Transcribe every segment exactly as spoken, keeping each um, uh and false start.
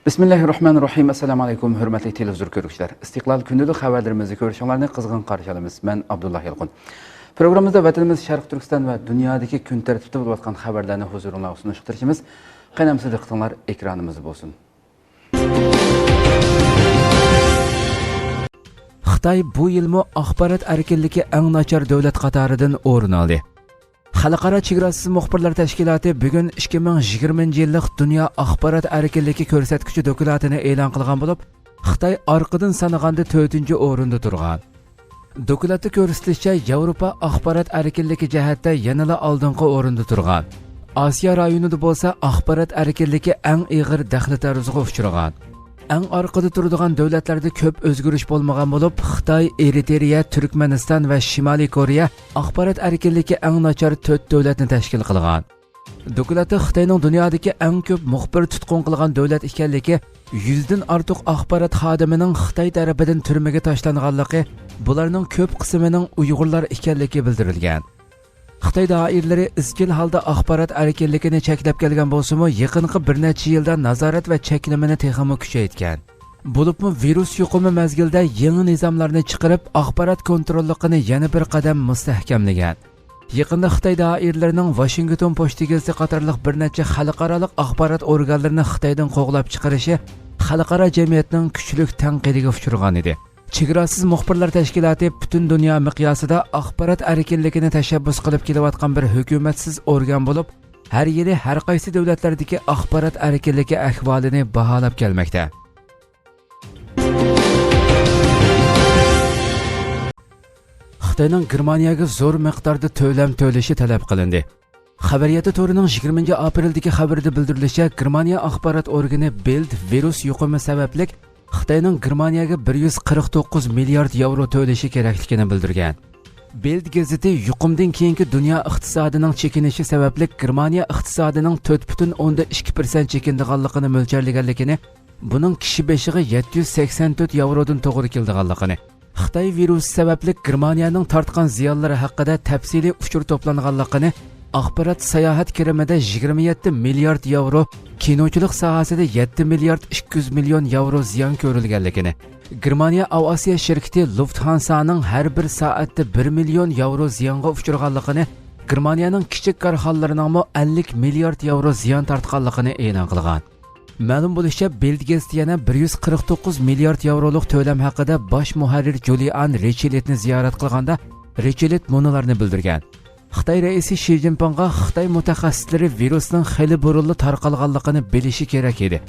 بىسمىللاھىررەھمانىررەھىم. ئەسسالامۇ ئەلەيكۇم، ھۆرمەتلىك تېلېۋىزور كۆرگۈچىلەر. ئىستىقلال كۈندىلىك خەۋەرلىرىمىزنى كۆرۈشۈڭلارنى قىزغىن قارشى ئالىمىز. مەن ئابدۇللا يالقۇن. پروگراممىمىزدا ۋەتىنىمىز شەرقىي تۈركىستان ۋە دۇنيادىكى كۈن تەرتىپتە بولۇۋاتقان خەۋەرلەرنى ھۇزۇرۇڭلارغا سۇنۇشقا تىرىشىمىز. قېنى ئەمىسە دىققىتىڭلار ئېكرانىمىزدا بولسۇن. خىتاي بۇ يىلمۇ ئاخبارات ئەركىنلىكى ئەڭ ناچار دۆلەت قاتارىدىن ئورۇن ئالدى. خەلقئارا چېگراسىز مۇخبىرلار تەشكىلاتى بۈگۈن ئىككى مىڭ يىگىرمىنچى يىللىق دۇنيا ئاخبارات ئەركىنلىكى كۆرسەتكۈچى دوكلاتىنى ئېلان قىلغان بولۇپ، خىتاي ئارقىدىن سانىغاندا تۆتىنچى ئورۇندا تۇرغان. دوكلاتتا كۆرسىتىلىشىچە، ياۋروپا ئاخبارات ئەركىنلىكى جەھەتتە يەنىلا ئالدىنقى ئورۇندا تۇرغان. ئاسىيا رايونىدا بولسا ئاخبارات ئەركىنلىكى ئەڭ ئېغىر دەخلى-تەرۇزغا ئۇچرىغان. ئەڭ ئارقىدا تۇرىدىغان دۆلەتلەردە كۆپ ئۆزگىرىش بولمىغان بولۇپ، خىتاي، ئېرىترېيە، تۈركمەنىستان ۋە شىمالىي كورېيە ئاخبارات ئەركىنلىكى ئەڭ ناچار تۆت دۆلەتنى تەشكىل قىلغان. دوكلاتتا خىتاينىڭ دۇنيادىكى ئەڭ كۆپ مۇخبىر تۇتقۇن قىلغان دۆلەت ئىكەنلىكى، يۈزدىن ئارتۇق ئاخبارات خادىمىنىڭ خىتاي تەرىپىدىن تۈرمىگە تاشلانغانلىقى، بۇلارنىڭ كۆپ قىسمىنىڭ ئۇيغۇرلار ئىكەنلىكى بىلدۈرۈلگەن. خىتاي دائىرىلىرى ئىزچىل ھالدا ئاخبارات ئەركىنلىكىنى چەكلەپ كەلگەن بولسىمۇ، يېقىنقى بىر نەچچە يىلدا نازارەت ۋە چەكلىمىنى تېخىمۇ كۈچەيتكەن. بولۇپمۇ ۋىرۇس يۇقۇمى مەزگىلىدە يېڭى نىزاملارنى چىقىرىپ، ئاخبارات كونتروللۇقىنى يەنە بىر قەدەم مۇستەھكەملىگەن. يېقىندا خىتاي دائىرىلىرىنىڭ ۋاشىنگتون پوچتا گېزىتى قاتارلىق بىر نەچچە خەلقئارالىق ئاخبارات ئورگانلىرىنى خىتايدىن قوغلاپ چىقىرىشى خەلقئارا جەمئىيەتنىڭ كۈچلۈك تەنقىدىگە ئۇچرىغان ئىدى. چېگراسىز مۇخبىرلار تەشكىلاتى پۈتۈن دۇنيا مىقياسىدا ئاخبارات ئەركىنلىكىنى تەشەببۇس قىلىپ كېلىۋاتقان بىر ھۆكۈمەتسىز ئورگان بولۇپ، ھەر يىلى ھەر قايسى دۆلەتلەردىكى ئاخبارات ئەركىنلىكى ئەھۋالىنى باھالاپ كەلمەكتە. خىتاينىڭ گېرمانىيەگە زور مىقداردا تۆلەم تۆلىشى تەلەپ قىلىندى. خەۋەرىيەتتە تورىنىڭ يىگىرمىنچى ئاپرېلدىكى خەۋىرىدە بىلدۈرۈلۈشىچە، گېرمانىيە ئاخبارات ئورگىنى بىلد ۋىرۇس يۇقۇمى سەۋەبلىك خىتاينىڭ گېرمانىيەگە بىر يۈز قىرىق توققۇز مىليارد ياۋرو تۆلىشى كېرەكلىكىنى بىلدۈرگەن. بىلد گېزىتى يۇقۇمدىن كېيىنكى دۇنيا ئىقتىسادىنىڭ چېكىنىشى سەۋەبلىك گېرمانىيە ئىقتىسادىنىڭ تۆت پۈتۈن ئوندىن ئىككى پىرسەنت چېكىنىدىغانلىقىنى مۆلچەرلىگەنلىكىنى، بۇنىڭ كىشى بېشىغا يەتتە يۈز سەكسەن تۆت ياۋرودىن توغرا كېلىدىغانلىقىنى، خىتاي ۋىرۇسى سەۋەبلىك گېرمانىيەنىڭ تارتقان زىيانلىرى ھەققىدە تەپسىلىي ئۇچۇر توپلانغانلىقىنى، ئاخبارات ساياھەت كىرىمىدە يىگىرمە يەتتە مىليارد ياۋرو، كىنوچىلىق ساھەسىدە يەتتە مىليارد ئىككى يۈز مىليون ياۋرو زىيان كۆرۈلگەنلىكىنى، گېرمانىيە ئاۋىئاتسىيە شىركىتى لۇفتھانسانىڭ ھەر بىر سائەتتە بىر مىليون ياۋرو زىيانغا ئۇچرىغانلىقىنى، گېرمانىيەنىڭ كىچىك كارخانىلىرىنىڭمۇ ئەللىك مىليارد ياۋرو زىيان تارتقانلىقىنى ئېلان قىلغان. مەلۇم بولۇشىچە، بىلد گېزىتى يەنە بىر يۈز قىرىق توققۇز مىليارد ياۋرولۇق تۆلەم ھەققىدە باش مۇھەررىر جۇلىئان رىچلېتنى زىيارەت قىلغاندا، رىچلېت مۇنۇلارنى بىلدۈرگەن: خىتاي رەئىسى شى جىنپىڭغا خىتاي مۇتەخەسسىسلىرى ۋىرۇسنىڭ خېلى بۇرۇنلا تارقالغانلىقىنى بىلىشى كېرەك ئىدى.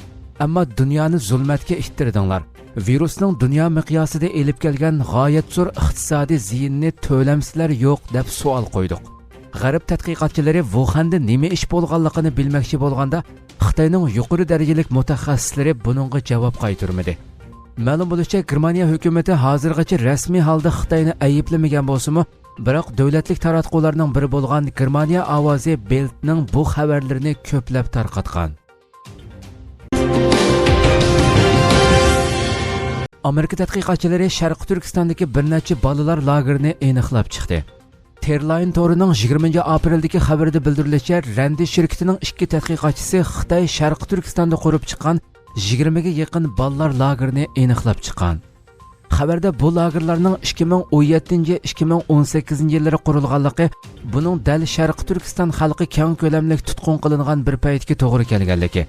ئەمما دۇنيانى زۇلمەتكە ئىتتىردىڭلار. ۋىرۇسنىڭ دۇنيا مىقياسىدا ئېلىپ كەلگەن غايەت زور ئىقتىسادىي زىيىنىنى تۆلەمسىلەر يوق، دەپ سوئال قويدۇق. غەرب تەتقىقاتچىلىرى ۋۇخەندە نېمە ئىش بولغانلىقىنى بىلمەكچى بولغاندا، خىتاينىڭ يۇقىرى دەرىجىلىك مۇتەخەسسىسلىرى بۇنىڭغا جاۋاب قايتۇرمىدى. مەلۇم بولۇشىچە، گېرمانىيە ھۆكۈمىتى ھازىرغىچە رەسمىي ھالدا خىتاينى ئەيىبلىمىگەن بولسىمۇ، بىراق دۆلەتلىك تاراتقۇلارنىڭ بىرى بولغان گېرمانىيە ئاۋازى بىلدنىڭ بۇ خەۋەرلىرىنى كۆپلەپ تارقاتقان. ئامېرىكا تەتقىقاتچىلىرى شەرقىي تۈركىستاندىكى بىر نەچچە بالىلار لاگېرىنى ئېنىقلاپ چىقتى. تېرلاين تورىنىڭ يىگىرمىنچى ئاپرېلدىكى خەۋىرىدە بىلدۈرۈلۈشىچە، رەندى شىركىتىنىڭ ئىككى تەتقىقاتچىسى خىتاي شەرقىي تۈركىستاندا قۇرۇپ چىققان يىگىرمىگە يېقىن بالىلار لاگېرىنى ئېنىقلاپ چىققان. خەۋەردە بۇ لاگېرلارنىڭ ئىككى مىڭ ئون يەتتىنچى، ئىككى مىڭ ئون سەككىزىنچى يىللىرى قۇرۇلغانلىقى، بۇنىڭ دەل شەرقىي تۈركىستان خەلقى كەڭ كۆلەملىك تۇتقۇن قىلىنغان بىر پەيتكە توغرا كەلگەنلىكى،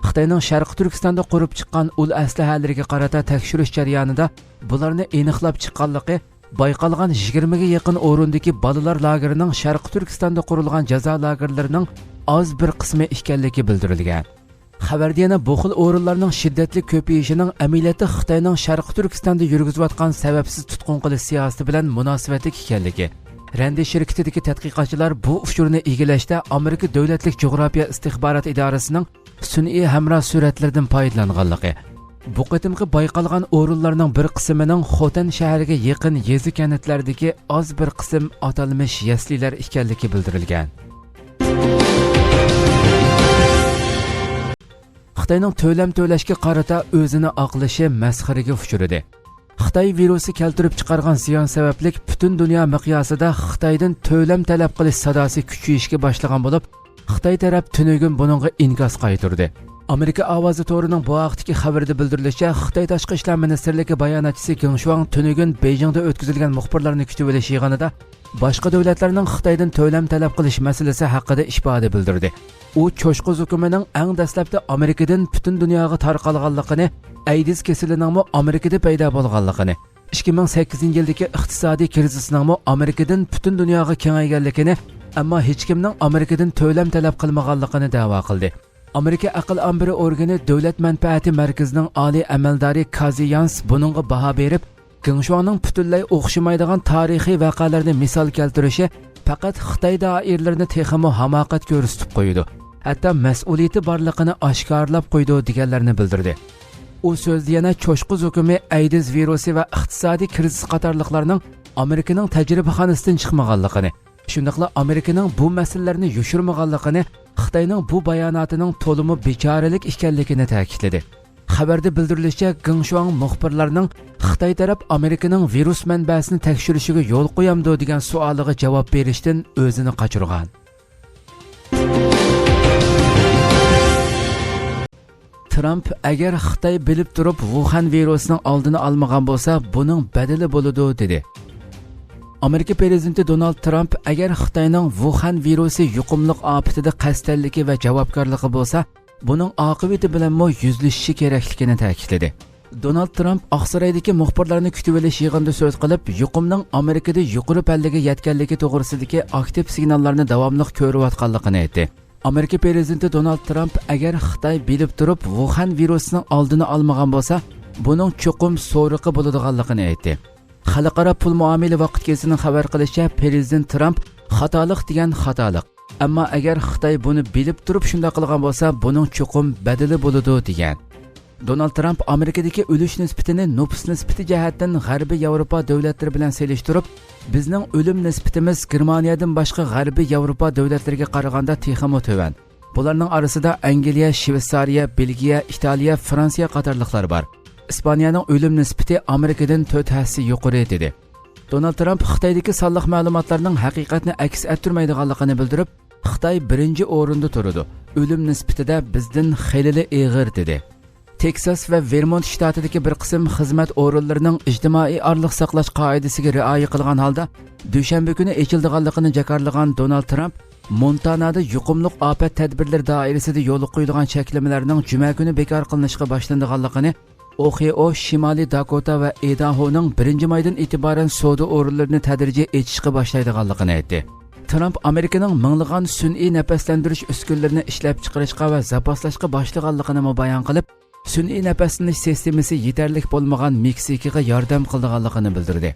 خىتاينىڭ شەرقىي تۈركىستاندا قۇرۇپ چىققان ئۇل ئەسلىھەلىرىگە قارىتا تەكشۈرۈش جەريانىدا بۇلارنى ئېنىقلاپ چىققانلىقى، بايقالغان يىگىرمىگە يېقىن ئورۇندىكى بالىلار لاگېرىنىڭ شەرقىي تۈركىستاندا قۇرۇلغان جازا لاگېرلىرىنىڭ ئاز بىر قىسمى ئىكەنلىكى بىلدۈرۈلگەن. خەۋەردە يەنە بۇ خىل ئورۇنلارنىڭ شىددەتلىك كۆپىيىشىنىڭ ئەمەلىيەتتە خىتاينىڭ شەرقىي تۈركىستاندا يۈرگۈزۈۋاتقان سەۋەبسىز تۇتقۇن قىلىش سىياسىتى بىلەن مۇناسىۋەتلىك ئىكەنلىكى، رەندى شىركىتىدىكى تەتقىقاتچىلار بۇ ئۇچۇرنى ئىگىلەشتە ئامېرىكا دۆلەتلىك جۇغراپىيە ئىستىخبارات ئىدارىسىنىڭ سۈنئىي ھەمراھ سۈرەتلىرىدىن پايدىلانغانلىقى، بۇ قېتىمقى بايقالغان ئورۇنلارنىڭ بىر قىسمىنىڭ خوتەن شەھىرىگە يېقىن يېزا-كەنتلەردىكى ئاز بىر قىسىم ئاتالمىش يەسلىلەر ئىكەنلىكى بىلدۈرۈلگەن. خىتاينىڭ تۆلەم تۆلەشكە قارىتا ئۆزىنى ئاقلىشى مەسخىرىگە ئۇچرىدى. خىتاي ۋىرۇسى كەلتۈرۈپ چىقارغان زىيان سەۋەبلىك پۈتۈن دۇنيا مىقياسىدا خىتايدىن تۆلەم تەلەپ قىلىش ساداسى كۈچىيىشكە باشلىغان بولۇپ، خىتاي تەرەپ تۈنۈگۈن بۇنىڭغا ئىنكاس قايتۇردى. ئامېرىكا ئاۋازى تورىنىڭ بۇ ھەقتىكى خەۋىرىدە بىلدۈرۈلۈشىچە، خىتاي تاشقى ئىشلار مىنىستىرلىكى باياناتچىسى گېڭ شۇاڭ تۈنۈگۈن بېيجىڭدا ئۆتكۈزۈلگەن مۇخبىرلارنى كۈتۈۋېلىش يىغىنىدا باشقا دۆلەتلەرنىڭ خىتايدىن تۆلەم تەلەپ قىلىش مەسىلىسى ھەققىدە ئىپادە بىلدۈردى. ئۇ چوشقا زۇكىمىنىڭ ئەڭ دەسلەپتە ئامېرىكىدىن پۈتۈن دۇنياغا تارقالغانلىقىنى، ئەيدىز كېسىلىنىڭمۇ ئامېرىكىدا پەيدا بولغانلىقىنى، ئىككى مىڭ سەككىزىنچى يىلدىكى ئىقتىسادىي كىرىزىسنىڭمۇ ئامېرىكىدىن پۈتۈن دۇنياغا كېڭەيگەنلىكىنى، ئەمما ھېچكىمنىڭ ئامېرىكىدىن تۆلەم تەلەپ قىلمىغانلىقىنى دەۋا قىلدى. ئامېرىكا ئەقىل ئامبىرى ئورگىنى دۆلەت مەنپەئەتى مەركىزىنىڭ ئالىي ئەمەلدارى كازى يانس بۇنىڭغا باھا بېرىپ، گېڭ شۇاڭنىڭ پۈتۈنلەي ئوخشىمايدىغان تارىخىي ۋەقەلەرنى مىسال كەلتۈرۈشى پەقەت خىتاي دائىرىلىرىنى تېخىمۇ ھاماقەت كۆرسىتىپ قويىدۇ، ھەتتا مەسئۇلىيىتى بارلىقىنى ئاشكارىلاپ قويىدۇ، دېگەنلەرنى بىلدۈردى. ئۇ سۆزىدە يەنە چوشقا زۇكىمى، ئەيدىز ۋىرۇسى ۋە ئىقتىسادىي كىرىزىس قاتارلىقلارنىڭ ئامېرىكىنىڭ تەجرىبىخانىسىدىن چىقمىغانلىقىنى، شۇنداقلا ئامېرىكىنىڭ بۇ مەسىلىلەرنى يوشۇرمىغانلىقىنى، خىتاينىڭ بۇ باياناتىنىڭ تولىمۇ بىچارىلىك ئىكەنلىكىنى تەكىتلىدى. خەۋەردە بىلدۈرۈلۈشىچە، گېڭ شۇاڭ مۇخبىرلارنىڭ خىتاي تەرەپ ئامېرىكىنىڭ ۋىرۇس مەنبەسىنى تەكشۈرۈشىگە يول قويامدۇ دېگەن سوئالىغا جاۋاب بېرىشتىن ئۆزىنى قاچۇرغان. ترامپ، ئەگەر خىتاي بىلىپ تۇرۇپ ۋۇخەن ۋىرۇسىنىڭ ئالدىنى ئالمىغان بولسا، بۇنىڭ بەدىلى بولىدۇ، دېدى. ئامېرىكا پىرېزىدېنتى دونالد ترامپ، ئەگەر خىتاينىڭ ۋۇخەن ۋىرۇسى يۇقۇملۇق ئاپىتىدە قەستەنلىكى ۋە جاۋابكارلىقى بولسا، بۇنىڭ ئاقىۋىتى بىلەنمۇ يۈزلىشىشى كېرەكلىكىنى تەكىتلىدى. دونالد ترامپ ئاقسارايدىكى مۇخبىرلارنى كۈتۈۋېلىش يىغىنىدا سۆز قىلىپ، يۇقۇمنىڭ ئامېرىكىدا يۇقىرى پەللىگە يەتكەنلىكى توغرىسىدىكى ئاكتىپ سىگناللارنى داۋاملىق كۆرۈۋاتقانلىقىنى ئېيتتى. ئامېرىكا پىرېزىدېنتى دونالد ترامپ، ئەگەر خىتاي بىلىپ تۇرۇپ ۋۇخەن ۋىرۇسىنىڭ ئالدىنى ئالمىغان بولسا، بۇنىڭ چوقۇم سورىقى بولىدىغانلىقىنى ئېيتتى. خەلقئارا پۇل مۇئامىلە ۋاقىت گېزىتىنىڭ خەۋەر قىلىشىچە، پىرېزىدېنت ترامپ، خاتالىق دېگەن خاتالىق. ئەمما ئەگەر خىتاي بۇنى بىلىپ تۇرۇپ شۇنداق قىلغان بولسا، بۇنىڭ چوقۇم بەدىلى بولىدۇ، دېگەن. دونالد ترامپ ئامېرىكىدىكى ئۆلۈش نىسبىتىنى نوپۇس نىسبىتى جەھەتتىن غەربىي ياۋروپا دۆلەتلىرى بىلەن سېلىشتۇرۇپ، بىزنىڭ ئۆلۈم نىسبىتىمىز گېرمانىيەدىن باشقا غەربىي ياۋروپا دۆلەتلىرىگە قارىغاندا تېخىمۇ تۆۋەن. بۇلارنىڭ ئارىسىدا ئەنگلىيە، شۋېتسارىيە، بېلگىيە، ئىتالىيە، فرانسىيە قاتارلىقلار بار. ئىسپانىيەنىڭ ئۆلۈم نىسبىتى ئامېرىكىدىن تۆت ھەسسە يۇقىرى، دېدى. دونالد ترامپ خىتايدىكى سانلىق مەلۇماتلارنىڭ ھەقىقەتنى ئەكس ئەتتۈرمەيدىغانلىقىنى بىلدۈرۈپ، خىتاي بىرىنچى ئورۇندا تۇرىدۇ، ئۆلۈم نىسبىتىدە بىزدىن خېلىلا ئېغىر، دېدى. تېكساس ۋە ۋېرمونت شتاتىدىكى بىر قىسىم خىزمەت ئورۇنلىرىنىڭ ئىجتىمائىي ئارىلىق ساقلاش قائىدىسىگە رىئايە قىلغان ھالدا دۈشەنبە كۈنى ئېچىلىدىغانلىقىنى جاكارلىغان دونالد ترامپ، مونتانادا يۇقۇملۇق ئاپەت تەدبىرلىرى دائىرىسىدە يولغا قويۇلغان چەكلىمىلەرنىڭ جۈمە كۈنى بىكار قىلىنىشقا باشلىنىدىغانلىقىنى، ئوخىئو، شىمالىي داكوتا ۋە ئىداھونىڭ بىرىنچى مايدىن ئېتىبارەن سودا ئورۇنلىرىنى تەدرىجىي ئېچىشقا باشلايدىغانلىقىنى ئېيتتى. ترامپ ئامېرىكىنىڭ مىڭلىغان سۈنئىي نەپەسلەندۈرۈش ئۈسكۈنىلىرىنى ئىشلەپچىقىرىشقا ۋە زاپاسلاشقا باشلىغانلىقىنىمۇ بايان قىلىپ، سۈنئىي نەپەسلىنىش سىستېمىسى يېتەرلىك بولمىغان مېكسىكىغا ياردەم قىلىدىغانلىقىنى بىلدۈردى.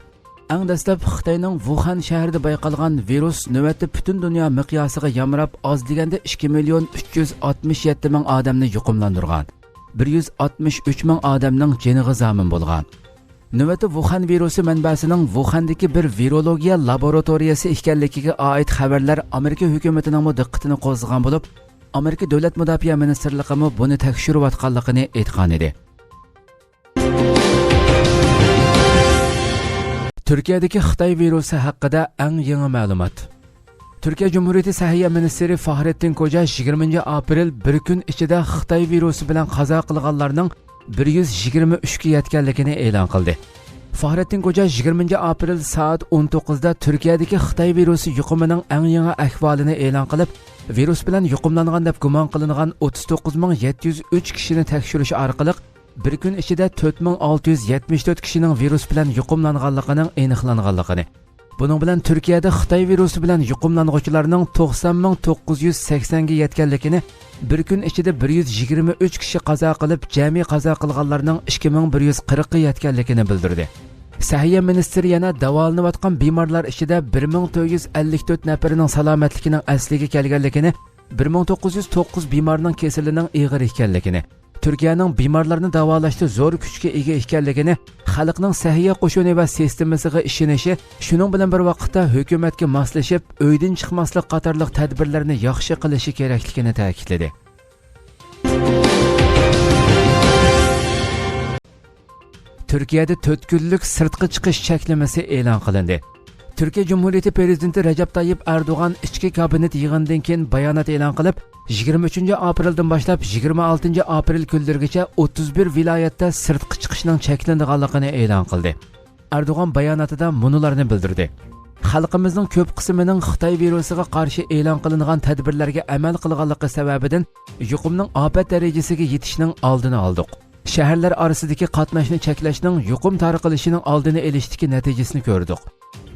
ئەڭ دەسلەپ خىتاينىڭ ۋۇخەن شەھىرىدە بايقالغان ۋىرۇس نۆۋەتتە پۈتۈن دۇنيا مىقياسىغا يامراپ، ئاز دېگەندە ئىككى مىليون ئۈچ يۈز ئاتمىش يەتتە مىڭ ئادەمنى يۇقۇملاندۇرغان. بىر يۈز ئاتمىش ئۈچ مىڭ ئادەمنىڭ جېنىغا زامىن بولغان. نۆۋەتتە ۋۇخەن ۋىرۇسى مەنبەسىنىڭ ۋۇخەندىكى بىر ۋىرولوگىيە لابوراتورىيەسى ئىكەنلىكىگە ئائىت خەۋەرلەر ئامېرىكا ھۆكۈمىتىنىڭمۇ دىققىتىنى قوزغىغان بولۇپ، ئامېرىكا دۆلەت مۇداپىئە مىنىستىرلىقىمۇ بۇنى تەكشۈرۈۋاتقانلىقىنى ئېيتقانىدى. تۈركىيەدىكى خىتاي ۋىرۇسى ھەققىدە ئەڭ يېڭى مەلۇمات. تۈركىيە جۇمھۇرىيىتى سەھىيە مىنىستىرى فاھرېتتىن كوجا يىگىرمىنچى ئاپرېل بىر كۈن ئىچىدە خىتاي ۋىرۇسى بىلەن قازا قىلغانلارنىڭ بىر يۈز يىگىرمە ئۈچكە يەتكەنلىكىنى ئېلان قىلدى. فاھرېتتىن كوجا يىگىرمىنچى ئاپرېل سائەت ئون توققۇزدا تۈركىيەدىكى خىتاي ۋىرۇسى يۇقۇمىنىڭ ئەڭ يېڭى ئەھۋالىنى ئېلان قىلىپ، ۋىرۇس بىلەن يۇقۇملانغان دەپ گۇمان قىلىنغان ئوتتۇز توققۇز مىڭ يەتتە يۈز ئۈچ كىشىنى تەكشۈرۈش ئارقىلىق، بىر كۈن ئىچىدە تۆت مىڭ ئالتە يۈز يەتمىش تۆت كىشىنىڭ ۋىرۇس بىلەن يۇقۇملانغانلىقىنىڭ ئېنىقلانغانلىقىنى، بۇنىڭ بىلەن تۈركىيەدە خىتاي ۋىرۇسى بىلەن يۇقۇملانغۇچىلارنىڭ توقسان مىڭ توققۇز يۈز سەكسەنگە يەتكەنلىكىنى، بىر كۈن ئىچىدە بىر يۈز يىگىرمە ئۈچ كىشى قازا قىلىپ، جەمئىي قازا قىلغانلارنىڭ ئىككى مىڭ بىر يۈز قىرىققا يەتكەنلىكىنى بىلدۈردى. سەھىيە مىنىستىرى يەنە داۋالىنىۋاتقان بىمارلار ئىچىدە بىر مىڭ تۆت يۈز ئەللىك تۆت نەپىرىنىڭ سالامەتلىكىنىڭ ئەسلىگە كەلگەنلىكىنى، بىر مىڭ توققۇز يۈز توققۇز بىمارنىڭ كېسىلىنىڭ ئېغىر ئىكەنلىكىنى، تۈركىيەنىڭ بىمارلارنى داۋالاشتا زور كۈچكە ئىگە ئىكەنلىكىنى، خەلقنىڭ سەھىيە قوشۇنى ۋە سىستېمىسىغا ئىشىنىشى، شۇنىڭ بىلەن بىر ۋاقىتتا ھۆكۈمەتكە ماسلىشىپ، ئۆيدىن چىقماسلىق قاتارلىق تەدبىرلەرنى ياخشى قىلىشى كېرەكلىكىنى تەكىتلىدى. تۈركىيەدە تۆت كۈنلۈك سىرتقا چىقىش چەكلىمىسى ئېلان قىلىندى. تۈركىيە جۇمھۇرىيىتى پىرېزىدېنتى رەجەپ تايىپ ئەردوغان ئىچكى كابىنېت يىغىنىدىن كېيىن بايانات ئېلان قىلىپ، يىگىرمە ئۈچىنچى ئاپرېلدىن باشلاپ يىگىرمە ئالتىنچى ئاپرېل كۈنلىرىگىچە ئوتتۇز بىر ۋىلايەتتە سىرتقا چىقىشنىڭ چەكلىنىدىغانلىقىنى ئېلان قىلدى. ئەردوغان باياناتىدا مۇنۇلارنى بىلدۈردى: خەلقىمىزنىڭ كۆپ قىسمىنىڭ خىتاي ۋىرۇسىغا قارشى ئېلان قىلىنغان تەدبىرلەرگە ئەمەل قىلغانلىقى سەۋەبىدىن يۇقۇمنىڭ ئاپەت دەرىجىسىگە يېتىشنىڭ ئالدىنى ئالدۇق. شەھەرلەر ئارىسىدىكى قاتناشنى چەكلەشنىڭ يۇقۇم تارقىلىشىنىڭ ئالدىنى ئېلىشتىكى نەتىجىسىنى كۆردۇق.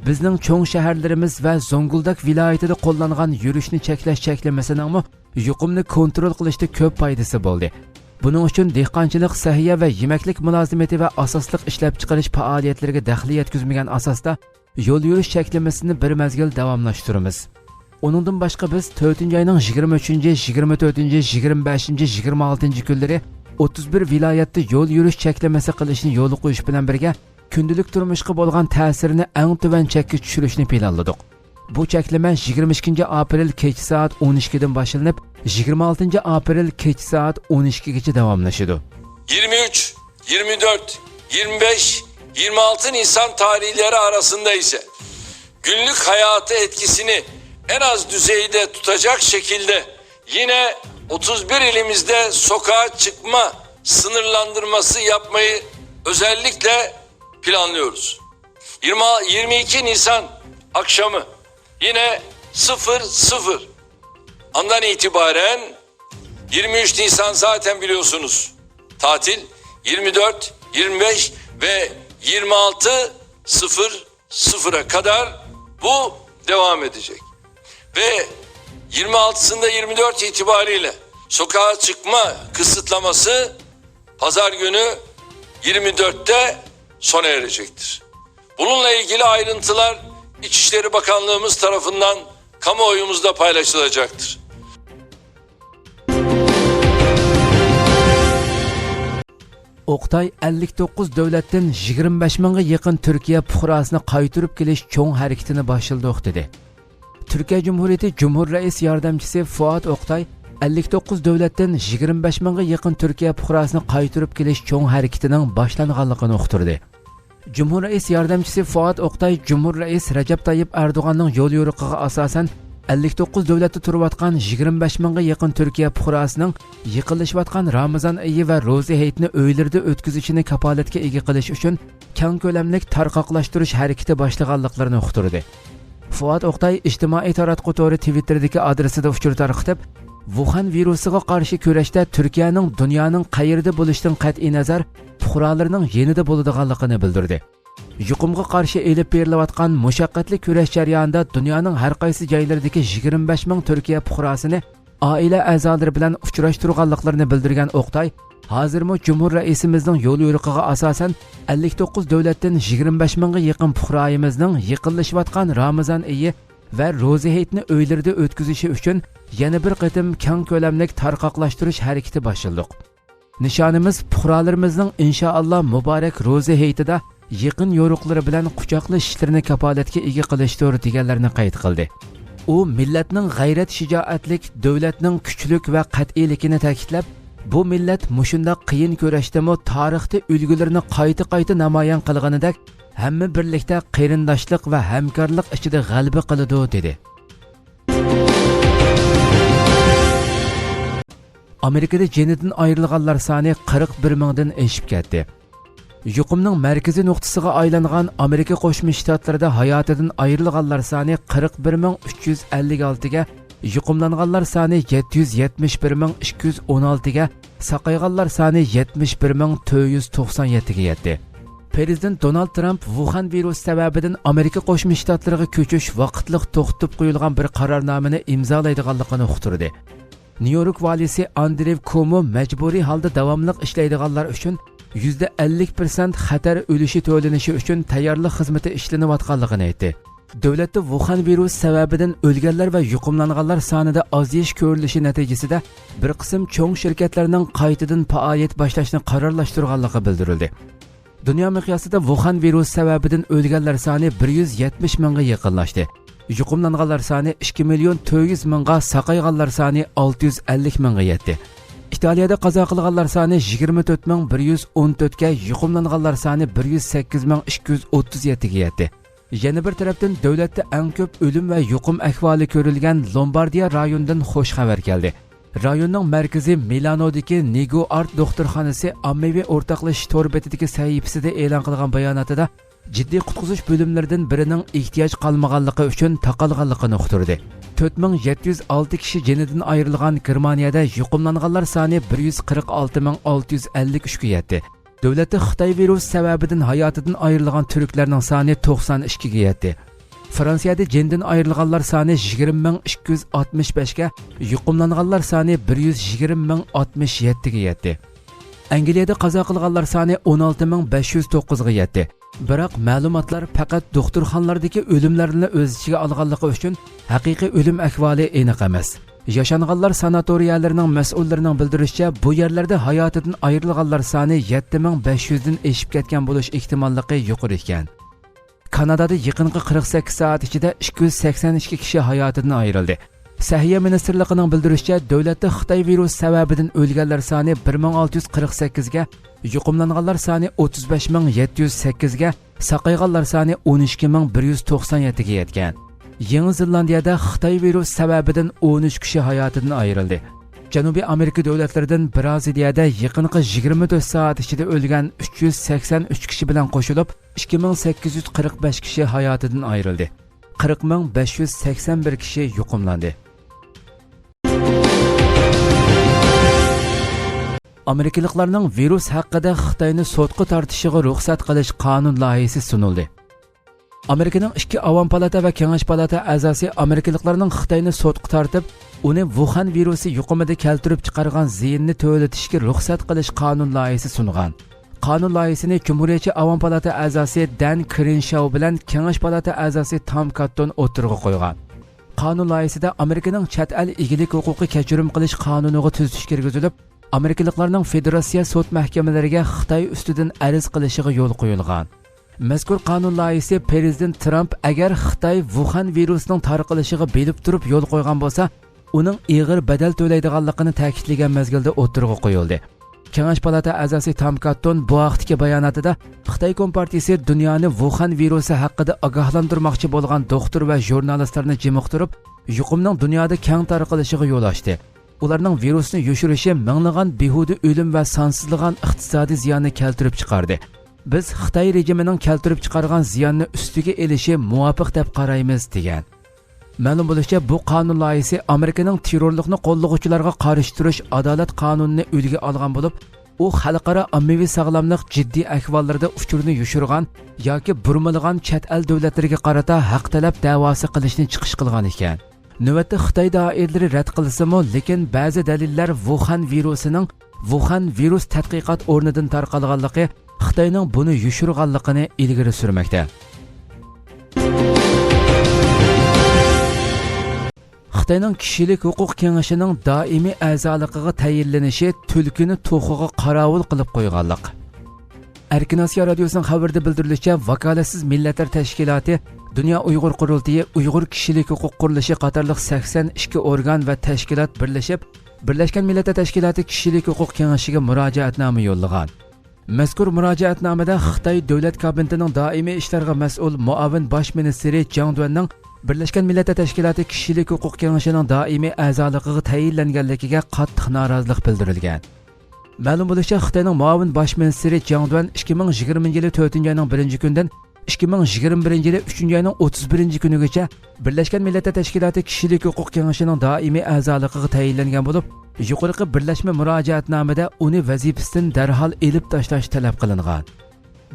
بىزنىڭ چوڭ شەھەرلىرىمىز ۋە زوڭگۇلداك ۋىلايىتىدە قوللانغان يۈرۈشنى چەكلەش چەكلىمىسىنىڭمۇ يۇقۇمنى كونترول قىلىشتا كۆپ پايدىسى بولدى. بۇنىڭ ئۈچۈن دېھقانچىلىق، سەھىيە ۋە يېمەكلىك مۇلازىمىتى ۋە ئاساسلىق ئىشلەپچىقىرىش پائالىيەتلىرىگە دەخلى يەتكۈزمىگەن ئاساستا يول يۈرۈش چەكلىمىسىنى بىر مەزگىل داۋاملاشتۇرىمىز. ئۇنىڭدىن باشقا، بىز تۆتىنچى ئاينىڭ يىگىرمە ئۈچىنچى، يىگىرمە تۆتىنچى، يىگىرمە بەشىنچى، يىگىرمە ئالتىنچى كۈنلىرى ئوتتۇز بىر ۋىلايەتتە يول يۈرۈش چەكلىمىسى قىلىشنى يولغا قويۇش بىلەن بىرگە، كۈندىلىك تۇرمۇشقا بولغان تەسىرىنى ئەڭ تۆۋەن چەككە چۈشۈرۈشنى پىلانلىدۇق. بۇ چەكلىمە يىگىرمە ئىككىنچى ئاپرېل كەچ سائەت ئون ئىككىدىن باشلىنىپ، يىگىرمە ئالتىنچى ئاپرېل كەچ سائەت ئون ئىككىگىچە داۋاملىشىدۇ. يىگىرمە ئۈچ، يىگىرمە تۆت، يىگىرمە بەش، يىگىرمە ئالتە نىسان تارىھلىرى ئاراسىندا ئىسە گۈنلۈك ھاياتى ئەتكىسىنى ئەن ئاز دۈزەيدە تۇتاجاق شەكىلدە يەنە ئوتتۇز بىر ئىلىمىزدە سوكاغا چىقما سىنىرلاندۇرماسى ياپمايى ئۆزەللىكلە پىلانلىيوروز. يىگىرمە، يىگىرمە ئىككى نىسان ئاخشامى يەنە سىفىر سىفىر ئاندىن ئېتىبارەن يىگىرمە ئۈچ نىسان زاتەن بىلىيورسۇنۇز تاتىل، يىگىرمە تۆت، يىگىرمە بەش ۋە يىگىرمە ئالتە سىفىر سىفىرغا قەدەر بۇ داۋام ئېتىجەك. ۋە يىگىرمە ئالتىسىندا يىگىرمە تۆت ئېتىبارىيلە سوكاغا چىقما قىسىتلاماسى پازار گۈنى يىگىرمە تۆتتە سونا ئېرىشەكتىر. بۇنىڭلا ئىلگىلى ئايرىنتىلار ئىچىشلىرى باكانلىقىمىز تارافىندان كامۇئويىمىزدا پايلاشىلاجاكتىر. ئوقتاي ئەللىك توققۇز دۆلەتتىن يىگىرمە بەش مىڭغا يېقىن تۈركىيە پۇقراسىنى قايتۇرۇپ كېلىش چوڭ ھەرىكىتىنى باشلىدۇق، دېدى. تۈركىيە جۇمھۇرىيىتى جۇمھۇر رەئىس ياردەمچىسى فۇئاد ئوقتاي ئەللىك توققۇز دۆلەتتىن يىگىرمە بەش مىڭغا يېقىن تۈركىيە پۇقراسىنى قايتۇرۇپ كېلىش چوڭ ھەرىكىتىنىڭ باشلانغانلىقىنى ئۇقتۇردى. جۇمھۇر رەئىس ياردەمچىسى فۇئاد ئوقتاي جۇمھۇر رەئىس رەجەپ تايىپ ئەردوغاننىڭ يول يورۇقىغا ئاساسەن، ئەللىك توققۇز دۆلەتتە تۇرۇۋاتقان يىگىرمە بەش مىڭغا يېقىن تۈركىيە پۇقراسىنىڭ يېقىنلىشىۋاتقان رامىزان ئېيى ۋە روزا ھېيتنى ئۆيلىرىدە ئۆتكۈزۈشىنى كاپالەتكە ئىگە قىلىش ئۈچۈن كەڭ كۆلەملىك تارقاقلاشتۇرۇش ھەرىكىتى باشلىغانلىقلىرىنى ئۇقتۇردى. فۇئاد ئوقتاي ئىجتىمائىي تاراتقۇ تورى تىۋىتتېردىكى ئادرېسىدا ئۇچۇر تارقىتىپ، ۋۇخەن ۋىرۇسىغا قارشى كۈرەشتە تۈركىيەنىڭ دۇنيانىڭ قەيىرىدە بولۇشىدىن قەتئىينەزەر، پۇقرالىرىنىڭ يېنىدا بولىدىغانلىقىنى بىلدۈردى. يۇقۇمغا قارشى ئېلىپ بېرىلىۋاتقان مۇشەققەتلىك كۈرەش جەريانىدا دۇنيانىڭ ھەر قايسى جايلىرىدىكى يىگىرمە بەش مىڭ تۈركىيە پۇقراسىنى ئائىلە ئەزالىرى بىلەن ئۇچراشتۇرغانلىقلىرىنى بىلدۈرگەن ئوقتاي، ھازىرمۇ جۇمھۇر رەئىسىمىزنىڭ يول يورۇقىغا ئاساسەن، ئەللىك توققۇز دۆلەتتىن يىگىرمە بەش مىڭغا يېقىن پۇقرايىمىزنىڭ يېقىنلىشىۋاتقان رامىزان ئېيى ۋە روزا ھېيتنى ئۆيلىرىدە ئۆتكۈزۈشى ئۈچۈن يەنە بىر قېتىم كەڭ كۆلەملىك تارقاقلاشتۇرۇش ھەرىكىتى باشلىدۇق. نىشانىمىز پۇقرالىرىمىزنىڭ ئىنشائاللا مۇبارەك روزا ھېيتىدا يېقىن يورۇقلىرى بىلەن قۇچاقلىشىشلىرىنى كاپالەتكە ئىگە قىلىشتۇر، دېگەنلەرنى قەيت قىلدى. ئۇ مىللەتنىڭ غەيرەت-شىجائەتلىك، دۆلەتنىڭ كۈچلۈك ۋە قەتئىيلىكىنى تەكىتلەپ، بۇ مىللەت مۇشۇنداق قىيىن كۈرەشتىمۇ تارىختا ئۈلگىلىرىنى قايتا-قايتا نامايان قىلغىنىدەك، ھەممە بىرلىكتە قېرىنداشلىق ۋە ھەمكارلىق ئىچىدە غەلىبە قىلىدۇ، دېدى. ئامېرىكىدا جېنىدىن ئايرىلغانلار سانى قىرىق بىر مىڭدىن ئېشىپ كەتتى. يۇقۇمنىڭ مەركىزىي نۇقتىسىغا ئايلانغان ئامېرىكا قوشما شتاتلىرىدا ھاياتىدىن ئايرىلغانلار سانى قىرىق بىر مىڭ ئۈچ يۈز ئەللىك ئالتىگە، يۇقۇملانغانلار سانى يەتتە يۈز يەتمىش بىر مىڭ ئىككى يۈز ئون ئالتىگە، ساقايغانلار سانى يەتمىش بىر مىڭ تۆت يۈز توقسان يەتتىگە يەتتى. پىرېزىدېنت دونالد ترامپ ۋۇخەن ۋىرۇسى سەۋەبىدىن ئامېرىكا قوشما شتاتلىرىغا كۆچۈش ۋاقىتلىق توختىتىپ قويۇلغان بىر قارارنامىنى ئىمزالايدىغانلىقىنى ئۇقتۇردى. نيۇ يورك ۋالىسى ئاندرېۋ كومو مەجبۇرىي ھالدا داۋاملىق ئىشلەيدىغانلار ئۈچۈن يۈزدە ئەللىك پىرسەنت خەتەر ئۈلۈشى تۆلىنىشى ئۈچۈن تەييارلىق خىزمىتى ئىشلىنىۋاتقانلىقىنى ئېيتتى. دۆلەتتە ۋۇخەن ۋىرۇسى سەۋەبىدىن ئۆلگەنلەر ۋە يۇقۇملانغانلار سانىدا ئازىيىش كۆرۈلۈشى نەتىجىسىدە، بىر قىسىم چوڭ شىركەتلەرنىڭ قايتىدىن پائالىيەت باشلاشنى قارارلاشتۇرغانلىقى بىلدۈرۈلدى. دۇنيا مىقياسىدا ۋۇخەن ۋىرۇسى سەۋەبىدىن ئۆلگەنلەر سانى بىر يۈز يەتمىش مىڭغا يېقىنلاشتى. يۇقۇملانغانلار سانى ئىككى مىليون تۆت يۈز مىڭغا، ساقايغانلار سانى ئالتە يۈز ئەللىك مىڭغا يەتتى. ئىتالىيەدە قازا قىلغانلار سانى يىگىرمە تۆت مىڭ بىر يۈز ئون تۆتكە، يۇقۇملانغانلار سانى بىر يۈز سەككىز مىڭ ئىككى يۈز ئوتتۇز يەتتىگە يەتتى. يەنە بىر تەرەپتىن، دۆلەتتە ئەڭ كۆپ ئۆلۈم ۋە يۇقۇم ئەھۋالى كۆرۈلگەن لومباردىيە رايونىدىن خۇش خەۋەر كەلدى. رايوننىڭ مەركىزى مىلانودىكى نىگو ئارت دوختۇرخانىسى ئاممىۋى ئورتاقلىشىش تور بېتىدىكى سەھىپىسىدە ئېلان قىلغان باياناتىدا، جىددىي قۇتقۇزۇش بۆلۈملىرىدىن بىرىنىڭ ئېھتىياج قالمىغانلىقى ئۈچۈن تاقالغانلىقىنى ئۇقتۇردى. تۆت مىڭ يەتتە يۈز ئالتە كىشى جېنىدىن ئايرىلغان گېرمانىيەدە يۇقۇملانغانلار سانى بىر يۈز قىرىق ئالتە مىڭ ئالتە يۈز ئەللىك ئۈچكە يەتتى. دۆلەتتە خىتاي ۋىرۇسى سەۋەبىدىن ھاياتىدىن ئايرىلغان تۈركلەرنىڭ سانى توقسان ئىككىگە يەتتى. فرانسىيەدە جېنىدىن ئايرىلغانلار سانى يىگىرمە مىڭ ئىككى يۈز ئاتمىش بەشكە، يۇقۇملانغانلار سانى بىر يۈز يىگىرمە مىڭ ئاتمىش يەتتىگە يەتتى. ئەنگلىيەدە قازا قىلغانلار سانى ئون ئالتە مىڭ بەش يۈز توققۇزغا يەتتى. بىراق مەلۇماتلار پەقەت دوختۇرخانىلاردىكى ئۆلۈملەرنىلا ئۆز ئىچىگە ئالغانلىقى ئۈچۈن ھەقىقىي ئۆلۈم ئەھۋالى ئېنىق ئەمەس. ياشانغانلار ساناتورىيەلىرىنىڭ مەسئۇللىرىنىڭ بىلدۈرۈشىچە، بۇ يەرلەردە ھاياتىدىن ئايرىلغانلار سانى يەتتە مىڭ بەش يۈزدىن ئېشىپ كەتكەن بولۇش ئېھتىماللىقى يۇقىرى ئىكەن. كانادادا يېقىنقى قىرىق سەككىز سائەت ئىچىدە ئىككى يۈز سەكسەن ئىككى كىشى ھاياتىدىن ئايرىلدى. سەھىيە مىنىستىرلىقىنىڭ بىلدۈرۈشىچە، دۆلەتتە خىتاي ۋىرۇسى سەۋەبىدىن ئۆلگەنلەر سانى بىر مىڭ ئالتە يۈز قىرىق سەككىزگە، يۇقۇملانغانلار سانى ئوتتۇز بەش مىڭ يەتتە يۈز سەككىزگە، ساقايغانلار سانى ئون ئىككى مىڭ بىر يۈز توقسان يەتتىگە يەتكەن. يېڭى زېلاندىيەدە خىتاي ۋىرۇسى سەۋەبىدىن ئون ئۈچ كىشى ھاياتىدىن ئايرىلدى. جەنۇبىي ئامېرىكا دۆلەتلىرىدىن برازىلىيەدە يېقىنقى يىگىرمە تۆت سائەت ئىچىدە ئۆلگەن ئۈچ يۈز سەكسەن ئۈچ كىشى بىلەن قوشۇلۇپ، ئىككى مىڭ سەككىز يۈز قىرىق بەش كىشى ھاياتىدىن ئايرىلدى. قىرىق مىڭ بەش يۈز سەكسەن بىر كىشى يۇقۇملاندى. ئامېرىكىلىقلارنىڭ ۋىرۇس ھەققىدە خىتاينى سوتقا تارتىشىغا رۇخسەت قىلىش قانۇن لايىھىسى سۇنۇلدى. ئامېرىكىنىڭ ئىككى ئاۋام پالاتا ۋە كېڭەش پالاتا ئەزاسى ئامېرىكىلىقلارنىڭ خىتاينى سوتقا تارتىپ، ئۇنى ۋۇخەن ۋىرۇسى يۇقۇمىدا كەلتۈرۈپ چىقارغان زىيىننى تۆلىتىشكە رۇخسەت قىلىش قانۇن لايىھىسى سۇنغان. قانۇن لايىھىسىنى جۇمھۇرىيەتچى ئاۋام پالاتا ئەزاسى دەن كرىنشاۋ بىلەن كېڭەش پالاتا ئەزاسى تام كاتتون ئوتتۇرىغا قويغان. قانۇن لايىھىسىدە ئامېرىكىنىڭ چەت ئەل ئىگىلىك ھوقۇقى كەچۈرۈم قىلىش قانۇنىغا تۈزىتىش كىرگۈزۈلۈپ، ئامېرىكىلىقلارنىڭ فېدېراتسىيە سوت مەھكىمىلىرىگە خىتاي ئۈستىدىن ئەرز قىلىشىغا يول قويۇلغان. مەزكۇر قانۇن لايىھىسى پىرېزىدېنت ترامپ ئەگەر خىتاي ۋۇخەن ۋىرۇسىنىڭ تارقىلىشىغا بىلىپ تۇرۇپ يول قويغان بولسا، ئۇنىڭ ئېغىر بەدەل تۆلەيدىغانلىقىنى تەكىتلىگەن مەزگىلدە ئوتتۇرىغا قويۇلدى. كېڭەش پالاتا ئەزاسى تام كاتتون بۇ ھەقتىكى باياناتىدا، خىتاي كومپارتىيىسى دۇنيانى ۋۇخەن ۋىرۇسى ھەققىدە ئاگاھلاندۇرماقچى بولغان دوختۇر ۋە ژۇرنالىستلارنى جىمىقتۇرۇپ، يۇقۇمنىڭ دۇنيادا كەڭ تارقىلىشىغا يول ئاچتى. ئۇلارنىڭ ۋىرۇسنى يوشۇرۇشى مىڭلىغان بىھۇدە ئۆلۈم ۋە سانسىزلىغان ئىقتىسادىي زىياننى كەلتۈرۈپ چىقاردى. بىز خىتاي رېجىمىنىڭ كەلتۈرۈپ چىقارغان زىياننى ئۈستىگە ئېلىشى مۇۋاپىق دەپ قارايمىز، دېگەن. مەلۇم بولۇشىچە، بۇ قانۇن لايىھىسى ئامېرىكىنىڭ تېررورلۇقنى قوللىغۇچىلارغا قارشى تۇرۇش ئادالەت قانۇنىنى ئۈلگە ئالغان بولۇپ، ئۇ خەلقئارا ئاممىۋى ساغلاملىق جىددىي ئەھۋاللىرىدا ئۇچۇرنى يوشۇرغان ياكى بۇرمىلىغان چەت ئەل دۆلەتلىرىگە قارىتا ھەق تەلەپ دەۋاسى قىلىشنى چىقىش قىلغان ئىكەن. نۆۋەتتە خىتاي دائىرىلىرى رەت قىلسىمۇ، لېكىن بەزى دەلىللەر ۋۇخەن ۋىرۇسىنىڭ ۋۇخەن ۋىرۇس تەتقىقات ئورنىدىن تارقالغانلىقى، خىتاينىڭ بۇنى يوشۇرغانلىقىنى ئىلگىرى سۈرمەكتە. خىتاينىڭ كىشىلىك ھوقۇق كېڭىشىنىڭ دائىمىي ئەزالىقىغا تەيىنلىنىشى تۈلكىنى توخۇغا قاراۋۇل قىلىپ قويغانلىق. ئەركىن ئاسىيا رادىيوسىنىڭ خەۋىرىدە بىلدۈرۈلۈشىچە، ۋاكالەتسىز مىللەتلەر تەشكىلاتى، دۇنيا ئۇيغۇر قۇرۇلتىيى، ئۇيغۇر كىشىلىك ھوقۇق قۇرۇلۇشى قاتارلىق سەكسەن ئىككى ئورگان ۋە تەشكىلات بىرلىشىپ، بىرلەشكەن مىللەتلەر تەشكىلاتى كىشىلىك ھوقۇق كېڭىشىگە مۇراجىئەتنامە يوللىغان. مەزكۇر مۇراجىئەتنامىدە خىتاي دۆلەت كابىنېتىنىڭ دائىمىي ئىشلارغا مەسئۇل مۇئاۋىن باش مىنىستىرى جاڭ دۈەننىڭ بىرلەشكەن مىللەتلەر تەشكىلاتى كىشىلىك ھوقۇق كېڭىشىنىڭ دائىمىي ئەزالىقىغا تەيىنلەنگەنلىكىگە قاتتىق نارازىلىق بىلدۈرۈلگەن. مەلۇم بولۇشىچە، خىتاينىڭ مۇئاۋىن باش مىنىستىرى جاڭ دۈەن ئىككى مىڭ يىگىرمىنچى يىلى تۆتىنچى ئاينىڭ بىرىنچى كۈنىدىن ئىككى مىڭ يىگىرمە بىرىنچى يىلى ئۈچىنچى ئاينىڭ ئوتتۇز بىرىنچى كۈنىگىچە بىرلەشكەن مىللەتلەر تەشكىلاتى كىشىلىك ھوقۇق كېڭىشىنىڭ دائىمىي ئەزالىقىغا تەيىنلەنگەن بولۇپ، يۇقىرىقى بىرلەشمە مۇراجىئەتنامىدە ئۇنى ۋەزىپىسىدىن دەرھال ئېلىپ تاشلاش تەلەپ قىلىنغان.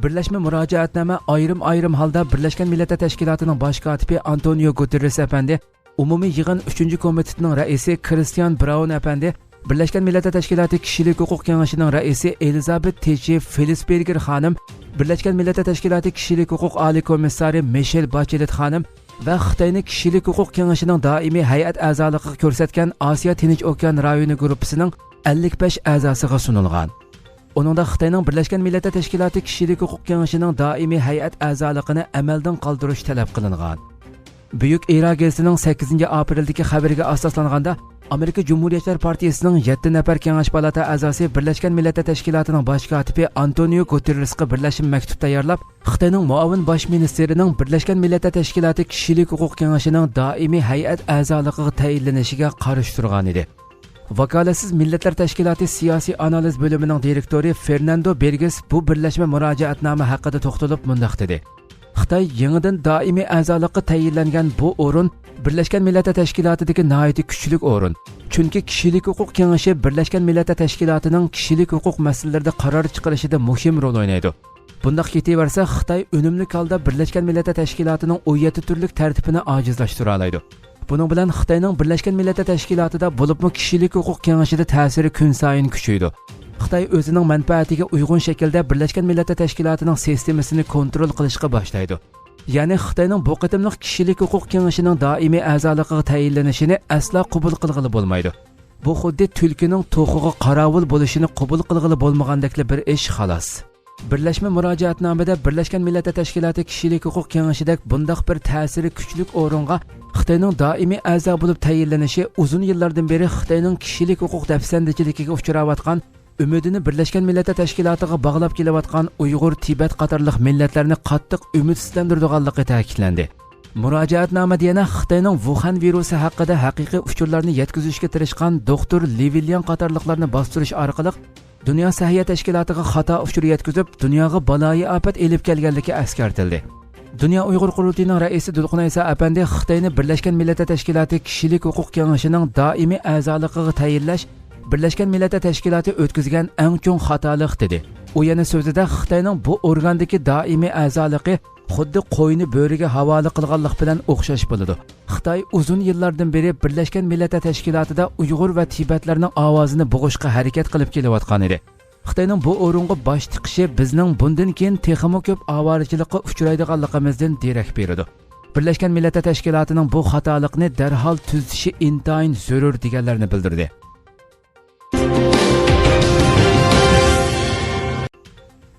بىرلەشمە مۇراجىئەتنامە ئايرىم-ئايرىم ھالدا بىرلەشكەن مىللەتلەر تەشكىلاتىنىڭ باش كاتىپى ئانتونىيو گۇتېررېس ئەپەندى، ئومۇمىي يىغىن ئۈچىنچى كومىتېتىنىڭ رەئىسى كرىستىيان براۋون ئەپەندى، بىرلەشكەن مىللەتلەر تەشكىلاتى كىشىلىك ھوقۇق كېڭىشىنىڭ رەئىسى ئېلىزابېت تېچى فىلسبېرگېر خانىم، بىرلەشكەن مىللەتلەر تەشكىلاتى كىشىلىك ھوقۇق ئالىي كومىسسارى مىشېل باچېلېت خانىم ۋە خىتاينى كىشىلىك ھوقۇق كېڭىشىنىڭ دائىمىي ھەيئەت ئەزالىقىغا كۆرسەتكەن ئاسىيا تىنچ ئوكيان رايونى گۇرۇپپىسىنىڭ ئەللىك بەش ئەزاسىغا سۇنۇلغان. ئۇنىڭدا خىتاينىڭ بىرلەشكەن مىللەتلەر تەشكىلاتى كىشىلىك ھوقۇق كېڭىشىنىڭ دائىمىي ھەيئەت ئەزالىقىنى ئەمەلدىن قالدۇرۇش تەلەپ قىلىنغان. بۈيۈك ئېرا گېزىتىنىڭ سەككىزىنچى ئاپرېلدىكى خەۋىرىگە ئاساسلانغاندا، ئامېرىكا جۇمھۇرىيەتچىلەر پارتىيىسىنىڭ يەتتە نەپەر كېڭەش پالاتا ئەزاسى بىرلەشكەن مىللەتلەر تەشكىلاتىنىڭ باش كاتىپى ئانتونىيو گۇتېررېسقا بىرلەشمە مەكتۇپ تەييارلاپ، خىتاينىڭ مۇئاۋىن باش مىنىستىرىنىڭ بىرلەشكەن مىللەتلەر تەشكىلاتى كىشىلىك ھوقۇق كېڭىشىنىڭ دائىمىي ھەيئەت ئەزالىقىغا تەيىنلىنىشىگە قارشى تۇرغانىدى. ۋاكالەتسىز مىللەتلەر تەشكىلاتى سىياسىي ئانالىز بۆلۈمىنىڭ دىرېكتورى فېرناندو بېرگېس بۇ بىرلەشمە مۇراجىئەتنامە ھەققىدە توختىلىپ مۇنداق دېدى: خىتاي يېڭىدىن دائىمىي ئەزالىققا تەيىنلەنگەن بۇ ئورۇن بىرلەشكەن مىللەتلەر تەشكىلاتىدىكى ناھايىتى كۈچلۈك ئورۇن. چۈنكى كىشىلىك ھوقۇق كېڭىشى بىرلەشكەن مىللەتلەر تەشكىلاتىنىڭ كىشىلىك ھوقۇق مەسىلىلىرىدە قارار چىقىرىشىدا مۇھىم رول ئوينايدۇ. بۇنداق كېتىۋەرسە، خىتاي ئۈنۈملۈك ھالدا بىرلەشكەن مىللەتلەر تەشكىلاتىنىڭ ئون يەتتە تۈرلۈك تەرتىپىنى ئاجىزلاشتۇرالايدۇ. بۇنىڭ بىلەن خىتاينىڭ بىرلەشكەن مىللەتلەر تەشكىلاتىدا، بولۇپمۇ كىشىلىك ھوقۇق كېڭىشىدە تەسىرى كۈنسايىن كۈچىيىدۇ. خىتاي ئۆزىنىڭ مەنپەئەتىگە ئۇيغۇن شەكىلدە بىرلەشكەن مىللەتلەر تەشكىلاتىنىڭ سىستېمىسىنى كونترول قىلىشقا باشلايدۇ. يەنى خىتاينىڭ بۇ قېتىملىق كىشىلىك ھوقۇق كېڭىشىنىڭ دائىمىي ئەزالىقىغا تەيىنلىنىشىنى ئەسلا قوبۇل قىلغىلى بولمايدۇ. بۇ خۇددى تۈلكىنىڭ توخۇغا قاراۋۇل بولۇشىنى قوبۇل قىلغىلى بولمىغاندەكلا بىر ئىش، خالاس. بىرلەشمە مۇراجىئەتنامىدە بىرلەشكەن مىللەتلەر تەشكىلاتى كىشىلىك ھوقۇق كېڭىشىدەك بۇنداق بىر تەسىرى كۈچلۈك ئورۇنغا خىتاينىڭ دائىمىي ئەزا بولۇپ تەيىنلىنىشى ئۇزۇن يىللاردىن بېرى خىتاينىڭ كىشىلىك ھوقۇق دەپسەندىچىلىكىگە ئۇچراۋاتقان، ئۈمىدىنى بىرلەشكەن مىللەتلەر تەشكىلاتىغا باغلاپ كېلىۋاتقان ئۇيغۇر، تىبەت قاتارلىق مىللەتلەرنى قاتتىق ئۈمىدسىزلەندۈرىدىغانلىقى تەكىتلەندى. مۇراجىئەتنامىدە يەنە خىتاينىڭ ۋۇخەن ۋىرۇسى ھەققىدە ھەقىقىي ئۇچۇرلارنى يەتكۈزۈشكە تىرىشقان دوختۇر لى ۋېنلياڭ قاتارلىقلارنى باستۇرۇش ئارقىلىق دۇنيا سەھىيە تەشكىلاتىغا خاتا ئۇچۇر يەتكۈزۈپ، دۇنياغا بالايىئاپەت ئېلىپ كەلگەنلىكى ئەسكەرتىلدى. دۇنيا ئۇيغۇر قۇرۇلتىيىنىڭ رەئىسى دۇلقۇن ئەيسا ئەپەندى خىتاينى بىرلەشكەن مىللەتلەر تەشكىلاتى كىشىلىك ھوقۇق كېڭىشىنىڭ دائىمىي ئەزالىقىغا تەيىنلەش بىرلەشكەن مىللەتلەر تەشكىلاتى ئۆتكۈزگەن ئەڭ چوڭ خاتالىق، دېدى. ئۇ يەنە سۆزىدە خىتاينىڭ بۇ ئورگاندىكى دائىمىي ئەزالىقى خۇددى قوينى بۆرىگە ھاۋالە قىلغانلىق بىلەن ئوخشاش بولىدۇ. خىتاي ئۇزۇن يىللاردىن بېرى بىرلەشكەن مىللەتلەر تەشكىلاتىدا ئۇيغۇر ۋە تىبەتلەرنىڭ ئاۋازىنى بوغۇشقا ھەرىكەت قىلىپ كېلىۋاتقان ئىدى. خىتاينىڭ بۇ ئورۇنغا باش تىقىشى بىزنىڭ بۇندىن كېيىن تېخىمۇ كۆپ ئاۋارىچىلىققا ئۇچرايدىغانلىقىمىزدىن دېرەك بېرىدۇ. بىرلەشكەن مىللەتلەر تەشكىلاتىنىڭ بۇ خاتالىقنى دەرھال تۈزىتىشى ئىنتايىن زۆرۈر، دېگەنلەرنى بىلدۈردى.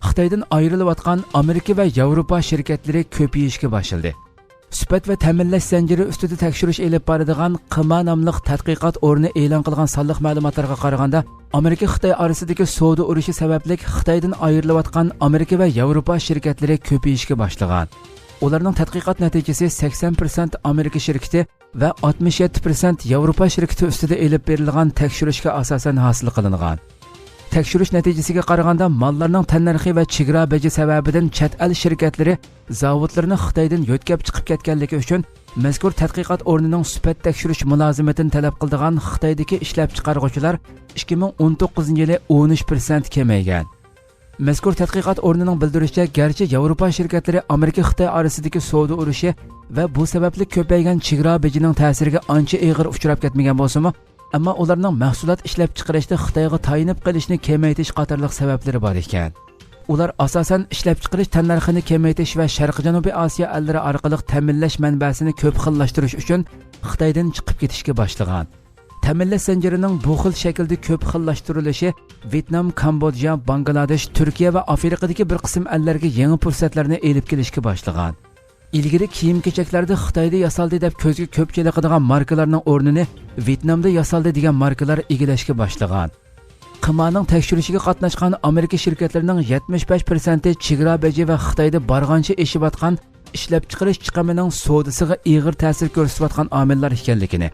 خىتايدىن ئايرىلىۋاتقان ئامېرىكا ۋە ياۋروپا شىركەتلىرى كۆپىيىشكە باشلىدى. سۈپەت ۋە تەمىنلەش زەنجىرى ئۈستىدە تەكشۈرۈش ئېلىپ بارىدىغان قىما ناملىق تەتقىقات ئورنى ئېلان قىلغان سانلىق مەلۇماتلارغا قارىغاندا، ئامېرىكا خىتاي ئارىسىدىكى سودا ئۇرۇشى سەۋەبلىك خىتايدىن ئايرىلىۋاتقان ئامېرىكا ۋە ياۋروپا شىركەتلىرى كۆپىيىشكە باشلىغان. ئۇلارنىڭ تەتقىقات نەتىجىسى سەكسەن پىرسەنت ئامېرىكا شىركىتى ۋە ئاتمىش يەتتە پىرسەنت ياۋروپا شىركىتى ئۈستىدە ئېلىپ بېرىلغان تەكشۈرۈشكە ئاساسەن ھاسىل قىلىنغان. تەكشۈرۈش نەتىجىسىگە قارىغاندا، ماللارنىڭ تەننەرخى ۋە چېگرا بېجى سەۋەبىدىن چەت ئەل شىركەتلىرى زاۋۇتلىرىنى خىتايدىن يۆتكەپ چىقىپ كەتكەنلىكى ئۈچۈن، مەزكۇر تەتقىقات ئورنىنىڭ سۈپەت تەكشۈرۈش مۇلازىمىتىنى تەلەپ قىلىدىغان خىتايدىكى ئىشلەپچىقارغۇچىلار ئىككى مىڭ ئون توققۇزىنچى يىلى ئون ئۈچ پىرسەنت كېمەيگەن. مەزكۇر تەتقىقات ئورنىنىڭ بىلدۈرۈشىچە، گەرچە ياۋروپا شىركەتلىرى ئامېرىكا خىتاي ئارىسىدىكى سودا ئۇرۇشى ۋە بۇ سەۋەبلىك كۆپەيگەن چېگرا بېجىنىڭ تەسىرىگە ئانچە ئېغىر ئۇچراپ كەتمىگەن بولسىمۇ، ئەمما ئۇلارنىڭ مەھسۇلات ئىشلەپچىقىرىشتا خىتايغا تايىنىپ قېلىشنى كېمەيتىش قاتارلىق سەۋەبلىرى بار ئىكەن. ئۇلار ئاساسەن ئىشلەپچىقىرىش تەننەرخىنى كېمەيتىش ۋە شەرقىي جەنۇبىي ئاسىيا ئەللىرى ئارقىلىق تەمىنلەش مەنبەسىنى كۆپ خىللاشتۇرۇش ئۈچۈن خىتايدىن چىقىپ كېتىشكە باشلىغان. تەمىنلەش زەنجىرىنىڭ بۇ خىل شەكىلدە كۆپ خىللاشتۇرۇلۇشى ۋيېتنام، كامبودژا، باڭگلادېش، تۈركىيە ۋە ئافرىقىدىكى بىر قىسىم ئەللەرگە يېڭى پۇرسەتلەرنى ئېلىپ كېلىشكە باشلىغان. ئىلگىرى كىيىم-كېچەكلەردە خىتايدا ياسالدى دەپ كۆزگە كۆپ چېلىقىدىغان ماركىلارنىڭ ئورنىنى ۋيېتنامدا ياسالدى دېگەن ماركىلار ئىگىلەشكە باشلىغان. قىمانىڭ تەكشۈرۈشىگە قاتناشقان ئامېرىكا شىركەتلىرىنىڭ يەتمىش بەش پىرسەنتى چېگرا بېجى ۋە خىتايدا بارغانچە ئېشىۋاتقان ئىشلەپچىقىرىش چىقىمىنىڭ سودىسىغا ئېغىر تەسىر كۆرسىتىۋاتقان ئامىللار ئىكەنلىكىنى،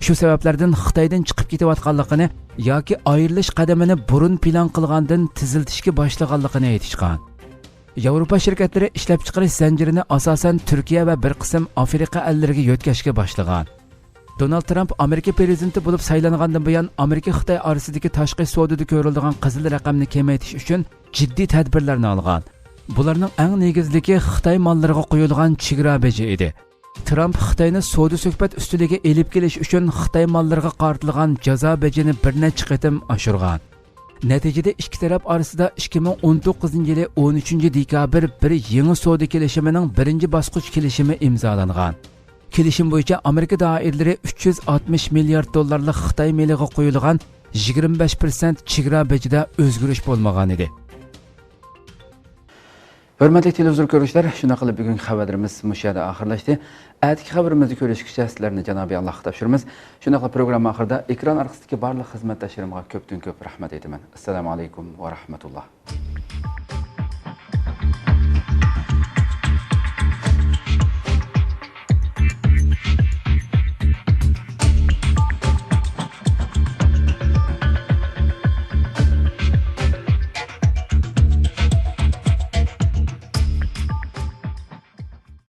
شۇ سەۋەبلەردىن خىتايدىن چىقىپ كېتىۋاتقانلىقىنى ياكى ئايرىلىش قەدىمىنى بۇرۇن پىلان قىلغاندىن تېزلىتىشكە باشلىغانلىقىنى ئېيتىشقان. ياۋروپا شىركەتلىرى ئىشلەپچىقىرىش زەنجىرىنى ئاساسەن تۈركىيە ۋە بىر قىسىم ئافرىقا ئەللىرىگە يۆتكەشكە باشلىغان. دونالد ترامپ ئامېرىكا پىرېزىدېنتى بولۇپ سايلانغاندىن بۇيان، ئامېرىكا خىتاي ئارىسىدىكى تاشقى سودىدا كۆرۈلىدىغان قىزىل رەقەمنى كېمەيتىش ئۈچۈن جىددىي تەدبىرلەرنى ئالغان. بۇلارنىڭ ئەڭ نېگىزلىكى خىتاي ماللىرىغا قويۇلغان چېگرا بېجى ئىدى. ترامپ خىتاينى سودا سۆھبەت ئۈستىلىگە ئېلىپ كېلىش ئۈچۈن خىتاي ماللىرىغا قارىتىلغان جازا بېجىنى بىر نەچچە قېتىم ئاشۇرغان. نەتىجىدە ئىككى تەرەپ ئارىسىدا ئىككى مىڭ ئون توققۇزىنچى يىلى ئون ئۈچىنچى دېكابىر بىر يېڭى سودا كېلىشىمىنىڭ بىرىنچى باسقۇچ كېلىشىمى ئىمزالانغان. كېلىشىم بويىچە ئامېرىكا دائىرىلىرى ئۈچ يۈز ئاتمىش مىليارد دوللارلىق خىتاي مېلىغا قويۇلغان يىگىرمە بەش پىرسەنت چېگرا بېجىدە ئۆزگىرىش بولمىغانىدى. ھۆرمەتلىك تېلېۋىزور كۆرۈشلەر، شۇنداق قىلىپ بۈگۈنكى خەۋەرلىرىمىز مۇشۇ يەردە ئاخىرلاشتى. ئەتىكى خەۋىرىمىزدە كۆرۈشكىچە سىلەرنى جانابىي ئاللاھقا تاپشۇرىمىز. شۇنداقلا پروگرامما ئاخىرىدا ئېكران ئارقىسىدىكى بارلىق خىزمەتداشلىرىمغا كۆپتىن كۆپ رەھمەت ئېيتىمەن. ئەسسالامۇ ئەلەيكۇم ۋە رەھمەتۇللا.